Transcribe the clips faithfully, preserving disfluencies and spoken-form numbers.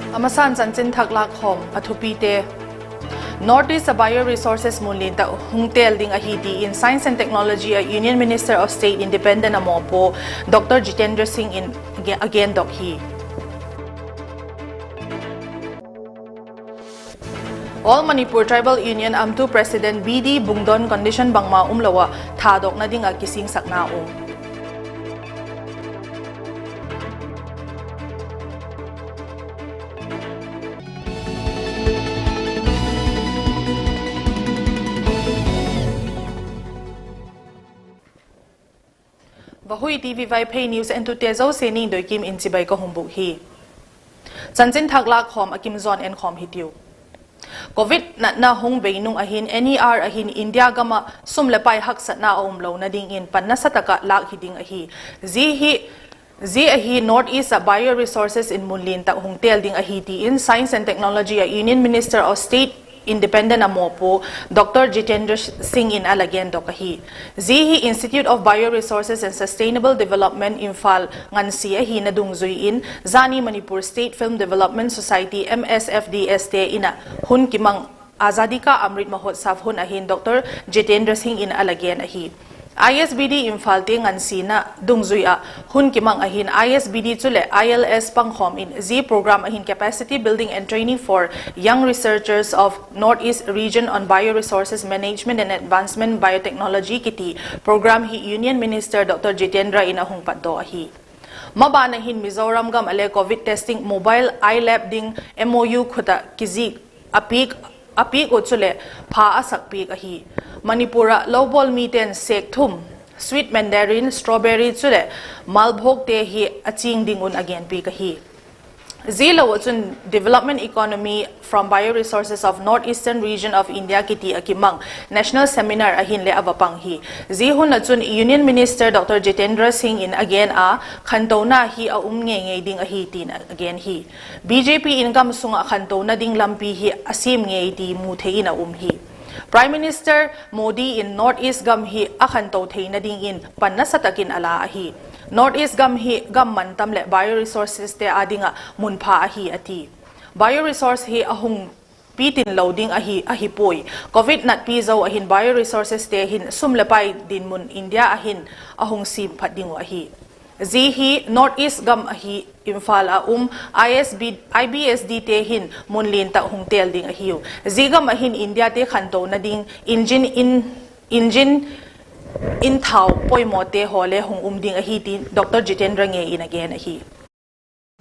A masan chanchin thak lâkkhawm a thupite. North East a bioresources mun lian tak hung têl ding ahi ti in Science and Technology a Union Minister of State Independent a mawpuak Doctor Jitendra Singh in a gendok hi. All Manipur Tribal Union amtu President B D Bungdon condition bangma umlo ah thadokna ding ah kisingsakna um. Vahui TV Vaiphei news entute zosia Ningdoikim in chibai ka hung bûk hi. Chanchin thak lâkkhawm a kim zawn enkhawm hitiu. Covid natna hung bei nung ahin N E R ahin India gam ah sum leh pai haksatna a umlona dingin pan nasatak ah lâk hi ding ahi. Zia ahi North East ah bioresources in mun lian tak hung têl ding ahi ti in Science and Technology a Union Minister of State Independent a mawpuak Doctor Jitendra Singh in a la gendok ahi. Zia hi Institute of Bioresources and Sustainable Development Imphal ngansia ahina dungzui in zani Manipur State Film Development Society, M S F D S te in a hun kimang Azadi Ka Amrit Mahotsav hun ahin Doctor Jitendra Singh in a la gen ahi. I S B D Imphal te ngansina dungzui ah hun kimang ahin I S B D chuleh I L S pangkhawm in zia program ahin Capacity Building and Training for Young Researchers of North East Region on Bioresources Management and Advancement Biotechnology kiti program hi Union Minister Doctor Jitendra in a hung patdaw ahi. Maban ahin Mizoram gam ah le Covid testing mobile ilab ding M O U khut ah kizik a piak uh chuleh pha a sak piak ahi. Manipur ah lobawl mite'n sêkthum, sweet mandarin, strawberry chuleh malbhokte hi a ching ding un a genpiak ahi. Zia lo ah chun Development Economy from Bioresources of North Eastern Region of India kiti ah kimang national seminar ahinle a va pang hi. Zia hun ah chun Union Minister Doctor Jitendra Singh in a gen a, khantona hi a um ngeingei ding ahi tin a gen hi. B J P in gam sung ah khantona ding lampi hi a siam ngei ti mu thei in a um hi. Prime Minister Modi in North East gam hi a khanto theina dingin pan nasatak in a la ahi. North East gam hi gam mantam leh bioresourceste â ding ah mun pha ahi a ti. Bioresource hi a hung pitin lo ding ahi, ahi puai. Covid natpi zo ahin bioresourceste hin sum leh pai dinmun India ahin a hung siam phat ding uh ahi. Zia hi North East gam ahi Imphal ah um I B S D te hin mun lian tak hung têl ding ahiu. Zia gam ahin Indiate khantona ding engine in, engine in thau poimawte haw le hung um ding ahi tin Doctor Jitendra ngei in a gen ahi.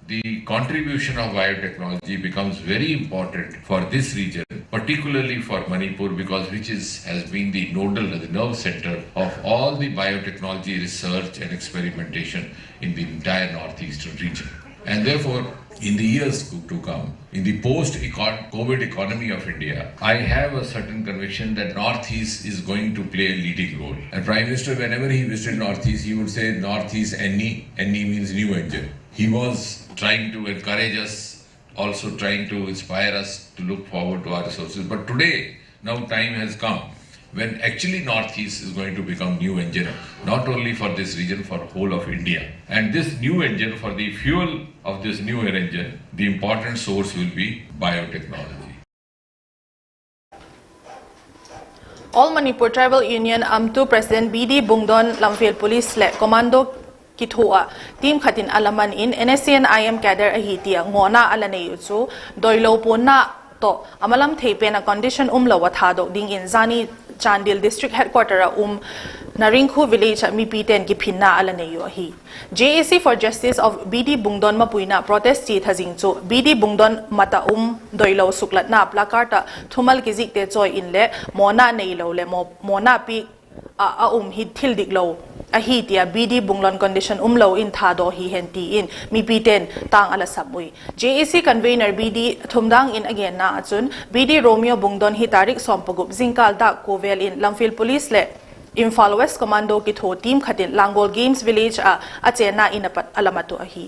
The contribution of biotechnology becomes very important for this region, particularly for Manipur, because which is, has been the nodal, the nerve center of all the biotechnology research and experimentation in the entire northeastern region. And therefore, in the years to come, in the post-econ-, Covid economy of India, I have a certain conviction that Northeast is going to play a leading role. And Prime Minister, whenever he visited Northeast, he would say, "Northeast N E, N E means new engine." He was trying to encourage us, also trying to inspire us to look forward to our resources. But today, now time has come when actually Northeast is going to become new engine, not only for this region, for whole of India. And this new engine, for the fuel of this new engine, the important source will be biotechnology. All Manipur Tribal Union amtu President B D Bungdon Lamphel Police leh Commando kithua ah team khat in a la man in N S C N I M cadre ahi tia ngawna a la nei uh chu doilo puanna tawh a malam thei pen ah condition umlo ah thadok dingin zani Chandel District Headquarter ah um Naringkhu Village ah mipite'n kiphinna a la nei uh ahi. J A C for Justice of B D Bungdon mapuina protest chi tha zing chu B D Bungdon mat ah um doilo suklatna placard ah thumal kizikte chawi in leh mawna neilo leh maw-, mawna piak ah a um hi thil diklo ahi tia B D Bungdon condition umlo in thadaw hi hen ti in mipite'n tâng a la sam ui. J A C convener B D Thumdang in a genna ah chun B D Romeo Bungdon hi tarik sawm pagup zingkâl dâk kua vel in Lamphel Police leh Imphal West Commando kithua team khat in Langol Games Village ah a chênna in a pat a la mat uh ahi.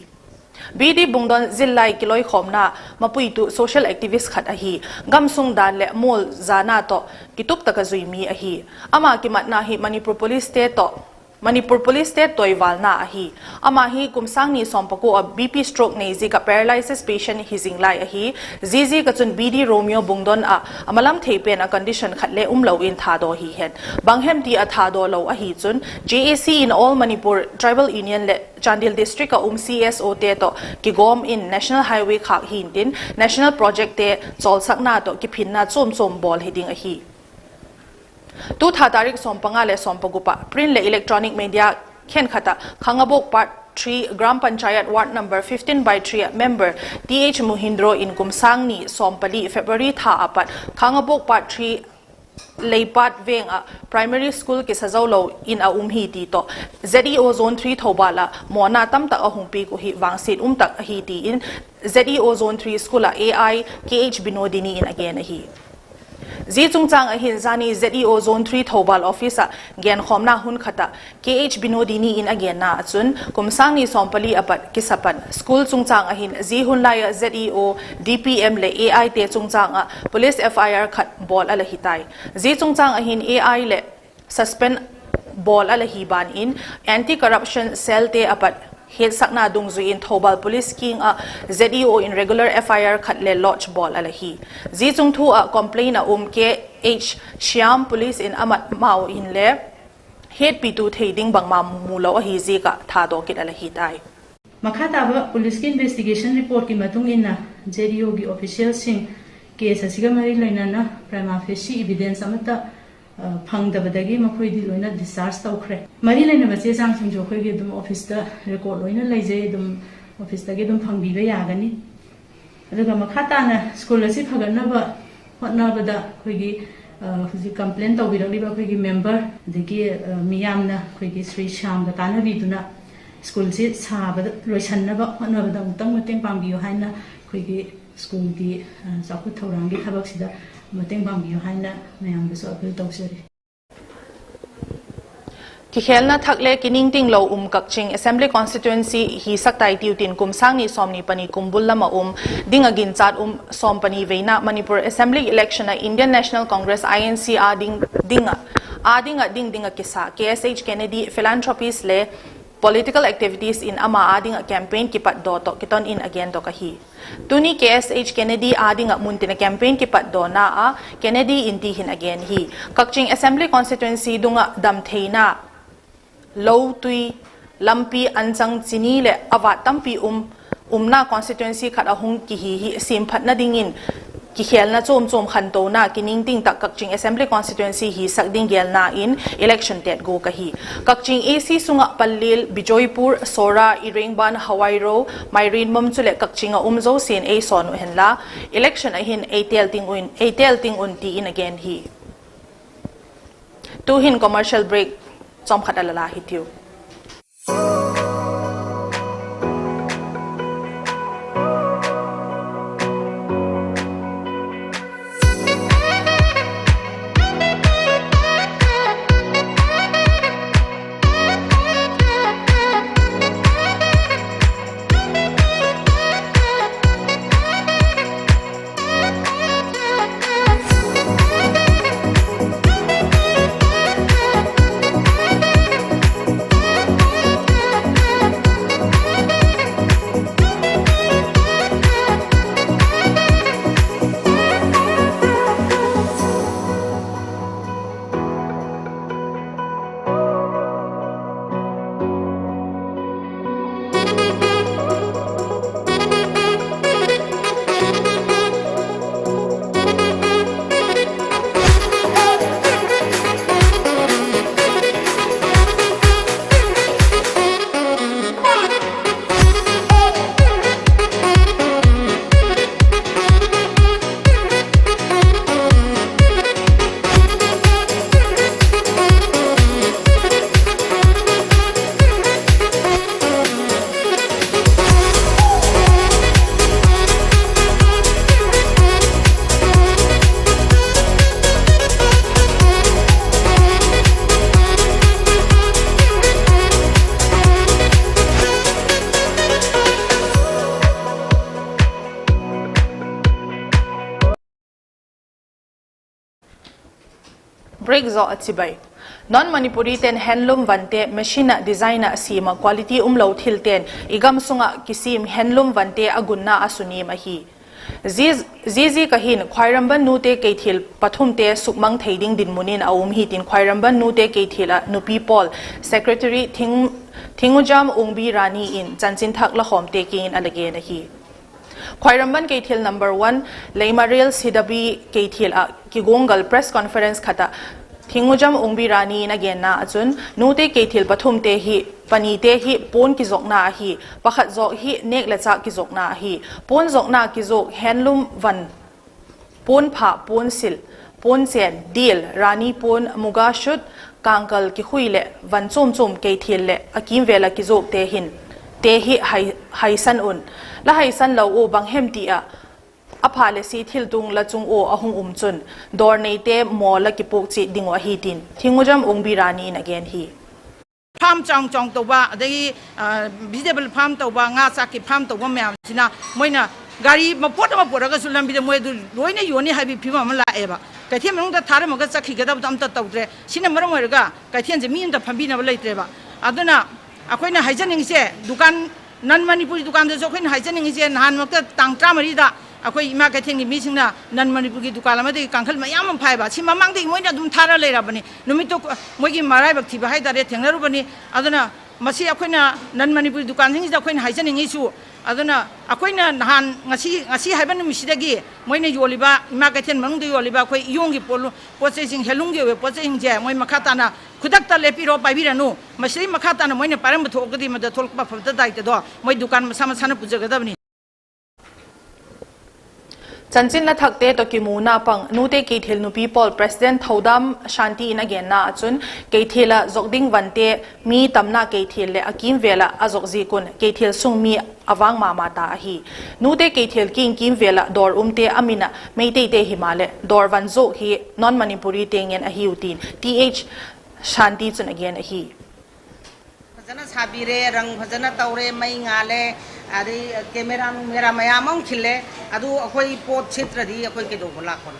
B D Bungdon zillai kiloikhawmna mapuitu social activist khat ahi. Gamsung dan leh mual zana tawh kitup tak a zui mi ahi. Ama kimatna hi Manipur Policete tawh Manipur Policete toivalna ahi. Ama hi kum sâng ni sawm pakua ah B P stroke nei ziak ah paralysis patient hi zing lai ahi. Ziaziak ah chun B D Romeo Bungdon ah a malam thei pen ah condition khat le umlo in thadaw hi hen. Bang hem ti a thadaw lo ahi chun, J A C in All Manipur Tribal Union leh Chandel District ah um C S Ote tawh kigawm in National Highway khâk hi'ntin, national projectte chawlsakna tawh kiphinna chuam chuam bawl hi ding ahi. Tu tha tarik sawm panga leh sawm pagup ah print leh electronic media khenkhat ah Khangabok Part three Gram Panchayat Ward number fifteen by three ah member Th Muhindro in kum sâng ni sawm pali February tha ah pat Khangabok Part three Leipat veng ah primary school kisa zo lo in a um hi ti tawh, Z E O Zone three Thoubal ah mawna tamtak a hung piak uh hi vangsiat um tak ahi ti in Z E O Zone three school ah A I Kh Binodini in a gen ahi. Zia chungchâng ah hin zani Z E O Zone three Thoubal office ah genkhawmna hun khat ah Kh Binodini in a genna ah chun, kum sâng ni sawm pali ah pat kisa pan school chungchâng ah hin zia hun lai ah Z E O, D P M leh A Ite chungchâng ah police F I R khat bawl a la hi tai. Zia chungchâng ah hin A I leh suspend bawl a la hi ban in, Anti Corruption Cellte a pat hetsakna dungzui in Thoubal Police kiang ah Z E O in regular F I R khat le lodge bawl a la hi. Zia chung thu ah complain ah um Kh Shyam Police in a mat mau inle hetpitu thei ding bangma mu lo ahi ziak ah thadaw kit a la hi tai. ꯃꯈꯥ ꯇꯥꯕ ꯄꯨꯂꯤꯁꯀꯤ ꯏꯟꯚꯦꯁꯇꯤꯒꯦꯁꯟ ꯔꯤꯄꯣꯔꯠꯀꯤ ꯃꯇꯨꯡ ꯏꯟꯅ, ꯖꯦ ꯗꯤ ꯑꯣꯒꯤ ꯑꯣꯐꯤꯁꯤꯌꯦꯜꯁꯤꯡ ꯀꯦꯁ ꯑꯁꯤꯒ ꯃꯔꯤ ꯂꯩꯅꯅ ꯄ꯭ꯔꯃꯥ ꯐꯦꯁꯤ ꯏꯚꯤꯗꯦꯟꯁ ꯑꯃꯠꯇ, ꯑ, ꯐꯪꯗꯕꯗꯒꯤ ꯃꯈꯣꯏꯗꯤ ꯂꯣꯏꯅ ꯗꯤꯁꯆꯥꯔꯖ ꯇꯧꯈ꯭ꯔꯦ꯫ ꯃꯔꯤ ꯂꯩꯅꯕ ꯆꯦ ꯆꯥꯡꯁꯤꯡꯁꯨ ꯑꯩꯈꯣꯏꯒꯤ ꯑꯗꯨꯝ ꯑꯣꯐꯤꯁꯇ ꯔꯦꯀꯣꯔꯗ ꯂꯣꯏꯅ ꯂꯩꯖꯩ, ꯑꯗꯨꯝ ꯑꯣꯐꯤꯁꯇꯒꯤ ꯑꯗꯨꯝ ꯐꯪꯕꯤꯕ ꯌꯥꯒꯅꯤ꯫ ꯑꯗꯨꯒ ꯃꯈꯥ ꯇꯥꯅ ꯁ꯭ꯀꯨꯜ ꯑꯁꯤ ꯐꯒꯠꯅꯕ ꯍꯣꯠꯅꯕꯗ ꯑꯩꯈꯣꯏꯒꯤ, ꯑ, ꯍꯧꯖꯤꯛ ꯀꯝꯄ꯭ꯂꯦꯟ ꯇꯧꯕꯤꯔꯛꯂꯤꯕ ꯑꯩꯈꯣꯏꯒꯤ ꯃꯦꯝꯕꯔ, ꯑꯗꯒꯤ, ꯑ, ꯃꯤꯌꯥꯝꯅ ꯑꯩꯈꯣꯏꯒꯤ ꯁ꯭ꯔꯤ ꯁ꯭ꯌꯥꯝꯒ ꯇꯥꯟꯅꯕꯤꯗꯨꯅ ꯁ꯭ꯀꯨꯜꯁꯤ ꯁꯥꯕꯗ, ꯂꯣꯏꯁꯟꯅꯕ ꯍꯣꯠꯅꯕꯗ ꯑꯃꯨꯛꯇꯪ ꯃꯇꯦꯡ ꯄꯥꯡꯕꯤꯌꯨ ꯍꯥꯏꯅ ꯑꯩꯈꯣꯏꯒꯤ ꯁ꯭ꯀꯨꯜꯒꯤ, ꯑ, ꯆꯥꯎꯈꯠ ꯊꯧꯔꯥꯡꯒꯤ ꯊꯕꯛꯁꯤꯗ ꯃꯇꯦꯡ ꯄꯥꯡꯕꯤꯌꯨ ꯍꯥꯏꯅ ꯃꯌꯥꯝꯗꯁꯨ ꯑꯄꯤꯜ ꯇꯧꯖꯔꯤ꯫ Kikhelna thak le kiningtinglo um Kakching Assembly Constituency hisak tai tiu tin kum sâng ni sawmni pani kumbul lam ah um ding ah ginchat um sawm pani veina Manipur Assembly election ah Indian National Congress, I N C, â ding, ding ah, â ding ah ding ding ah kisa K S H Kennedy Philanthropies le political activities in ama â ding ah campaign kipatdaw tawh kiton in a gendok ahi. Tuni K S H Kennedy â ding ah muntin ah campaign kipatdawna ah Kennedy in ti hin a gen hi: Kakching Assembly Constituency dung ah damtheina, lo, tui, lampi, anchang, chini leh a vât tampi um, umna constituency khat a hung kihi hi siamphatna dingin kikhelna chuam chuam khantona kiningting tak Kakching Assembly Constituency hisak ding gelna in election têt gua ka hi. Kakching A C sung ah Pallel, Bijoypur, Sohra, Irengban, Hawairou, Mairenbom chuleh Kakching ah um zosia'n ei sawn uh henla, election ah hin ei têl ting un, ei têl ting un ti in a gen hi. Tu'hin commercial break chawmkhat a la la hitiu. Break zaw a chibai. Non-Manipuri ten handloom vante machine ah design ah siam ah quality umlo thilte'n i gam sung ah kisiam handloom vante a gunna a suniam ahi. Ziaziak ah hin Khwairamband nute keithial pathumte sukmang thei ding dinmun in a um hi tin Khwairamband nute keithial ah nupi pawl secretary Thingujam Ungbi Rani in chanchin thak lakhawmte kiang in a la gen ahi. Khwairamband keithial number one, Leimarel Sidabi keithial ah kiguanggal press conference khat ah Thingujam Ungbi Rani in a genna ah chun nute keithial pathumte hi, panite hi puan kizawkna ahi, pakhat zawk hi nêk le châk kizawkna ahi. Puan zawkna kizuak handloom van, puan pha, puan sil, puan chên, dil, rani puan, muga shoot, kângkal kikhui leh van chuam chuam keithial leh a kîmvêl ah kizuakte hin, te hi haisan un. La haisan lo ua bang hem ti ah a pha leh si thiltung la chung ua a hung um chun dawr neite maw la kipuak chiat ding uh ahi tin Thingujam Ungbi Rani in a gen hi. Farm ꯆꯥꯎ ꯆꯥꯎ ꯇꯧꯕ, ꯑꯗꯒꯤ, ꯑ, vegetable farm ꯇꯧꯕ, ꯉꯥ ꯆꯥꯛꯀꯤ farm ꯇꯧꯕ ꯃꯌꯥꯝꯁꯤꯅ ꯃꯣꯏꯅ ꯒꯥꯔꯤ ꯃꯄꯣꯠ ꯑꯃ ꯄꯨꯔꯛꯑꯒꯁꯨ ꯂꯝꯕꯤꯗ ꯃꯣꯏ ꯑꯗꯨ ꯂꯣꯏꯅ ꯌꯣꯟꯅꯤ ꯍꯥꯏꯕꯒꯤ ꯐꯤꯕꯝ ꯑꯃ ꯂꯥꯛꯑꯦꯕ꯫ ꯀꯩꯊꯦꯜ ꯃꯅꯨꯡꯗ ꯊꯥꯔꯝꯃꯒ ꯆꯠꯈꯤꯒꯗꯕꯗꯣ ꯑꯝꯇ ꯇꯧꯗ꯭ꯔꯦ꯫ ꯁꯤꯅ ꯃꯔꯝ ꯑꯣꯏꯔꯒ ꯀꯩꯊꯦꯜꯁꯦ ꯃꯤ ꯑꯝꯇ ꯐꯝꯕꯤꯅꯕ ꯂꯩꯇ꯭ꯔꯦꯕ꯫ ꯑꯗꯨꯅ ꯑꯩꯈꯣꯏꯅ ꯍꯥꯏꯖꯅꯤꯡꯉꯤꯁꯦ, ꯗꯨꯀꯥꯟ, ꯅꯟ ꯃꯅꯤꯄꯨꯔꯤ ꯗꯨꯀꯥꯟꯗꯁꯨ ꯑꯩꯈꯣꯏꯅ ꯍꯥꯏꯖꯅꯤꯡꯉꯤꯁꯦ, ꯅꯍꯥꯟꯃꯛꯇ ꯇꯥꯡ ꯇꯔꯥꯃꯔꯤꯗ ꯑꯩꯈꯣꯏ ꯏꯃꯥ ꯀꯩꯊꯦꯜꯒꯤ ꯃꯤꯁꯤꯡꯅ ꯅꯟ ꯃꯅꯤꯄꯨꯔꯒꯤ ꯗꯨꯀꯥꯟ ꯑꯃꯗꯒꯤ ꯀꯥꯡꯈꯜ ꯃꯌꯥꯝ ꯑꯃ ꯐꯥꯏꯕ꯫ ꯁꯤ ꯃꯃꯥꯡꯗꯒꯤ ꯃꯣꯏꯅ ꯑꯗꯨꯝ ꯊꯥꯔ ꯂꯩꯔꯕꯅꯤ꯫ ꯅꯨꯃꯤꯠꯇꯨ ꯃꯣꯏꯒꯤ ꯃꯔꯥꯏꯕꯛ ꯊꯤꯕ ꯍꯥꯏꯇꯥꯔꯦ, ꯊꯦꯡꯅꯔꯨꯕꯅꯤ꯫ ꯑꯗꯨꯅ ꯃꯁꯤ ꯑꯩꯈꯣꯏꯅ ꯅꯟ ꯃꯅꯤꯄꯨꯔꯤ ꯗꯨꯀꯥꯟꯁꯤꯡꯁꯤꯗ ꯑꯩꯈꯣꯏꯅ ꯍꯥꯏꯖꯅꯤꯡꯉꯤꯁꯨ, ꯑꯗꯨꯅ ꯑꯩꯈꯣꯏꯅ ꯅꯍꯥꯟ ꯉꯁꯤ, ꯉꯁꯤ ꯍꯥꯏꯕ ꯅꯨꯃꯤꯠꯁꯤꯗꯒꯤ ꯃꯣꯏꯅ ꯌꯣꯜꯂꯤꯕ, ꯏꯃꯥ ꯀꯩꯊꯦꯜ ꯃꯅꯨꯡꯗ ꯌꯣꯜꯂꯤꯕ ꯑꯩꯈꯣꯏ ꯏꯌꯣꯡꯒꯤ ꯄꯣꯠꯂꯨ-, ꯄꯣꯠ ꯆꯩꯁꯤꯡ, ꯍꯦꯟꯂꯨꯝꯒꯤ ꯑꯣꯏꯕ ꯄꯣꯠ ꯆꯩꯁꯤꯡꯁꯦ ꯃꯣꯏ ꯃꯈꯥ ꯇꯥꯅ ꯈꯨꯗꯛꯇ ꯂꯦꯞꯄꯤꯔꯣ, ꯄꯥꯏꯕꯤꯔꯅꯨ꯫ ꯃꯁꯤꯗꯩ ꯃꯈꯥ ꯇꯥꯅ ꯃꯣꯏꯅ ꯄꯥꯏꯔꯝꯕ ꯊꯣꯛꯑꯒꯗꯤ ꯃꯗꯨꯗ ꯊꯣꯛꯂꯛꯄ ꯐꯕꯗ ꯗꯥꯏꯇꯗꯣ ꯃꯣꯏ ꯗꯨꯀꯥꯟ ꯃꯁꯥ ꯃꯁꯥꯅ ꯄꯨꯖꯒꯗꯕꯅꯤ꯫ Chanchinna thakte tawh kimuna pang nute keithil nupi pawl president Thoudam Shanti in a genna ah chun, keithil ah zok ding vante mi tamna keithil leh a kîmvêl ah a zok ziak un keithil sung mi a vâng ma ma ta ahi. Nute keithil kiang kîmvêl ah dawr umte a min ah Meiteite himaleh dawr van zuak hi non Manipuri te ngen ahiu tin Th Shanti chun a gen ahi. ꯐꯖꯅ ꯁꯥꯕꯤꯔꯦ, ꯔꯪ ꯐꯖꯅ ꯇꯧꯔꯦ, ꯃꯩ ꯉꯥꯜꯂꯦ, ꯑꯗꯩ camera ꯅꯨꯡꯃꯦꯔꯥ ꯃꯌꯥꯝ ꯑꯃ ꯈꯤꯜꯂꯦ꯫ ꯑꯗꯨ ꯑꯩꯈꯣꯏ ꯄꯣꯠ ꯁꯤꯠꯇ꯭ꯔꯗꯤ ꯑꯩꯈꯣꯏ ꯀꯩꯗꯧꯕ ꯂꯥꯛꯄꯅꯣ?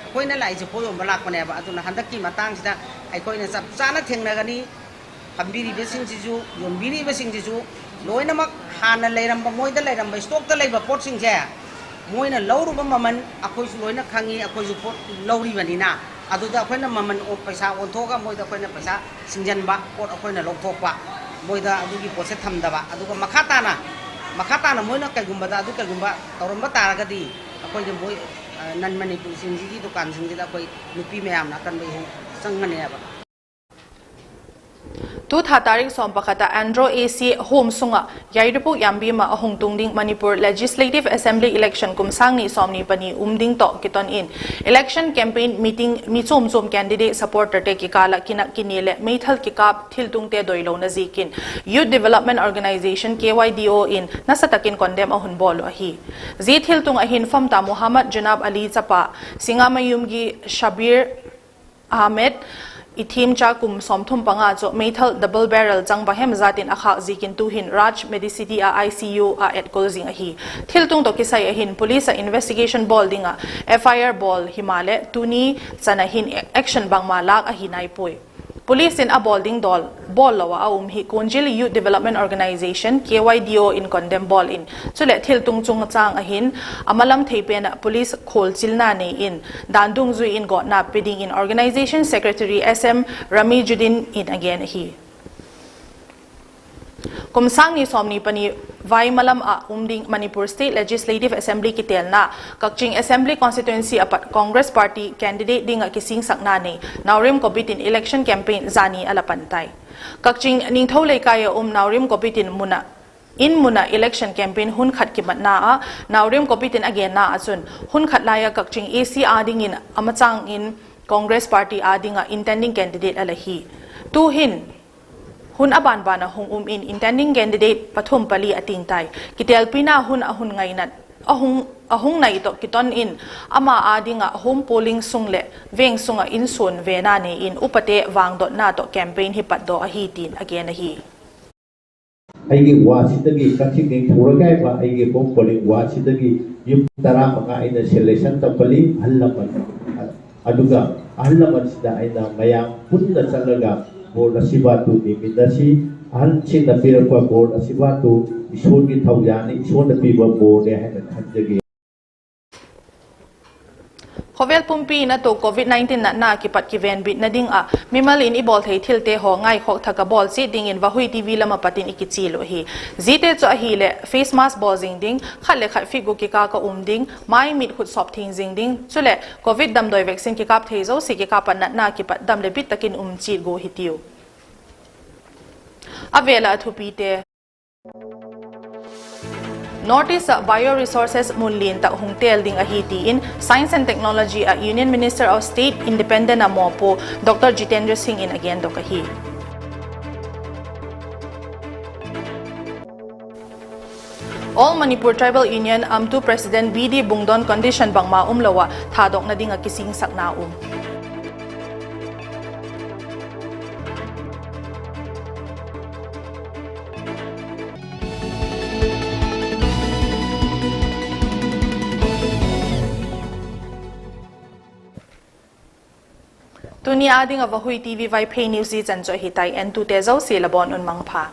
ꯑꯩꯈꯣꯏꯅ ꯂꯥꯛꯏꯁꯦ ꯄꯣꯠ ꯌꯣꯟꯕ ꯂꯥꯛꯄꯅꯦꯕ꯫ ꯑꯗꯨꯅ ꯍꯟꯗꯛꯀꯤ ꯃꯇꯥꯡꯁꯤꯗ ꯑꯩꯈꯣꯏꯅ ꯆꯞ ꯆꯥꯅ ꯊꯦꯡꯅꯒꯅꯤ꯫ ꯐꯝꯕꯤꯔꯤꯕꯁꯤꯡꯁꯤꯁꯨ, ꯌꯣꯟꯕꯤꯔꯤꯕꯁꯤꯡꯁꯤꯁꯨ ꯂꯣꯏꯅꯃꯛ ꯍꯥꯟꯅ ꯂꯩꯔꯝꯕ, ꯃꯣꯏꯗ ꯂꯩꯔꯝꯕ stockꯇ ꯂꯩꯕ ꯄꯣꯠꯁꯤꯡꯁꯦ ꯃꯣꯏꯅ ꯂꯧꯔꯨꯕ ꯃꯃꯜ ꯑꯩꯈꯣꯏꯁꯨ ꯂꯣꯏꯅ ꯈꯪꯉꯤ, ꯑꯩꯈꯣꯏꯁꯨ ꯄꯣꯠ ꯂꯧꯔꯤꯕꯅꯤꯅ꯫ ꯑꯗꯨꯗ ꯑꯩꯈꯣꯏꯅ ꯃꯃꯜ ꯑꯣ-, ꯄꯩꯁꯥ ꯑꯣꯟꯊꯣꯛꯑꯒ ꯃꯣꯏꯗ ꯑꯩꯈꯣꯏꯅ ꯄꯩꯁꯥ ꯁꯤꯡꯖꯟꯕ, ꯄꯣꯠ ꯑꯩꯈꯣꯏꯅ ꯂꯧꯊꯣꯛꯄ, ꯃꯣꯏꯗ ꯑꯗꯨꯒꯤ ꯄꯣꯠꯁꯦ ꯊꯝꯗꯕ꯫ ꯑꯗꯨꯒ ꯃꯈꯥ ꯇꯥꯅ, ꯃꯈꯥ ꯇꯥꯅ ꯃꯣꯏꯅ ꯀꯩꯒꯨꯝꯕꯗ ꯑꯗꯨ ꯀꯩꯒꯨꯝꯕ ꯇꯧꯔꯝꯕ ꯇꯥꯔꯒꯗꯤ ꯑꯩꯈꯣꯏꯒꯤ ꯃꯣꯏ, ꯑ, non ꯃꯅꯤꯄꯨꯔꯁꯤꯡꯁꯤꯒꯤ ꯗꯨꯀꯥꯟꯁꯤꯡꯁꯤꯗ ꯑꯩꯈꯣꯏ ꯅꯨꯄꯤ ꯃꯌꯥꯝꯅ ꯑꯀꯟꯕ ꯏꯍꯧ ꯆꯪꯒꯅꯦꯕ꯫ Tu tha tarik sawm pakhat ah Andro A C home sung ah Yairipok Yambim ah a hung tung ding Manipur Legislative Assembly election kum sâng ni sawmni pani um ding tawh kiton in election campaign meeting mi chuam chuam candidate supporterte kikâl ah kinak kini leh meithal kikâp thiltungte doilona ziakin Youth Development Organisation, K Y D O, in nasa tak in condemn a hun bawl uh ahi. Zia thiltung ah hin Famta Muhammad Junab Ali chapa, Singamayumgi Shabir Ahmed, Ithimcha kum sawmthum panga chu meithal double barrel chang bang hem zat in a khâk ziakin tu'hin Raj Medicity ah I C U ah etkol zing ahi. Thiltung tawh kisai ah hin police ah investigation bawl ding ah F I R bawl himaleh tuni chan ah hin action bangma lâk ahi nai puai. Police in a bawl ding dawl bawl lo ah a um hi Konjeli Youth Development Organisation, K Y D O, in condemn bawl in, chuleh thiltung chungchâng ah hin a malam thei pen ah police khualchilna nei in dan dungzui in gawtna pe dingin organisation secretary S M Ramijuddin in a gen ahi. Kum sâng ni sawmni pani vai malam ah um ding Manipur State Legislative Assembly kitêlna Kakching Assembly Constituency ah pat Congress Party candidate ding ah kisingsakna nei Naorem Kobit in election campaign zani a la pan tai. Kakching Ningthou Leikai ah um Naorem Kobit in mun ah, in mun ah election campaign hun khat kimatna ah Naorem Kobit in a genna ah chun hun khat lai ah Kakching A C â dingin a machâng in Congress Party â ding ah intending candidate a la hi. Tu'hin hun a ban ban ah hung um in intending candidate pathum pali a ting tai. Kitêlpina hun a hun ngaina a hung nai tawh kiton in ama â ding ah home polling sung leh veng sung ah insuan vena nei in upate vangdotna tawh campaign hi patdaw ahi tin a gen ahi. ꯑꯩꯒꯤ wardꯁꯤꯗꯒꯤ, ꯀꯛꯆꯤꯡ ꯅꯤꯡꯊꯧ ꯂꯩꯀꯥꯏ ꯍꯥꯏꯕ ꯑꯩꯒꯤ home polling wardꯁꯤꯗꯒꯤ ꯌꯨꯝ ꯇꯔꯥꯃꯉꯥ ꯑꯩꯅ selection ꯇꯧꯒꯜꯂꯤ, ꯑꯍꯜ ꯂꯃꯟ, ꯑꯗꯨꯒ ꯑꯍꯜ ꯂꯃꯟꯁꯤꯡꯗ ꯑꯩꯅ ꯃꯌꯥꯝ ꯄꯨꯟꯅ ꯆꯠꯂꯒ ꯕꯣꯔ ꯑꯁꯤꯕꯨ ꯇꯨ ꯃꯤꯃꯤꯟꯅꯁꯤ꯫ ꯑꯍꯟꯁꯤꯡꯅ ꯄꯤꯔꯛꯄ ꯕꯣꯔ ꯑꯁꯤꯕꯨ ꯇꯨ ꯏꯁꯣꯔꯒꯤ ꯊꯧꯖꯥꯜꯅꯤ, ꯏꯁꯣꯔꯅ ꯄꯤꯕ ꯕꯣꯔꯅꯦ ꯍꯥꯏꯅ ꯈꯟꯖꯒꯦ꯫ Khawvel pumpi in a tuak Covid nineteen natna kipat kivenbitna ding ah mimal in i bawl thei thilte haw ngaikhawk thak a bawl chiat dingin Vahui TV lam a pat in i kichial uh ahi. Ziate chu ahileh face mask bawl zing ding, khat le khat feet guk kikâl a um ding, mai mit khut sawp thiang zing ding, chuleh Covid damdawi vaccine kikâp thei zosia kikâp ah natna kipat dam leh bit tak in um chiat gua hitiu. A vêl ah a thupite. North East ah bioresources mun lian tak hung têl ding ahi ti in Science and Technology ah Union Minister of State Independent ah mawpuak Doctor Jitendra Singh in a gendok ahi. All Manipur Tribal Union, AMTU, President B D Bungdon condition bangma umlo ah thadokna ding ah kisingsakna um. Tuni â ding ah Vahui TV Vaiphei news i chan chu ahi tai, entute zosia la bawn un mangpha.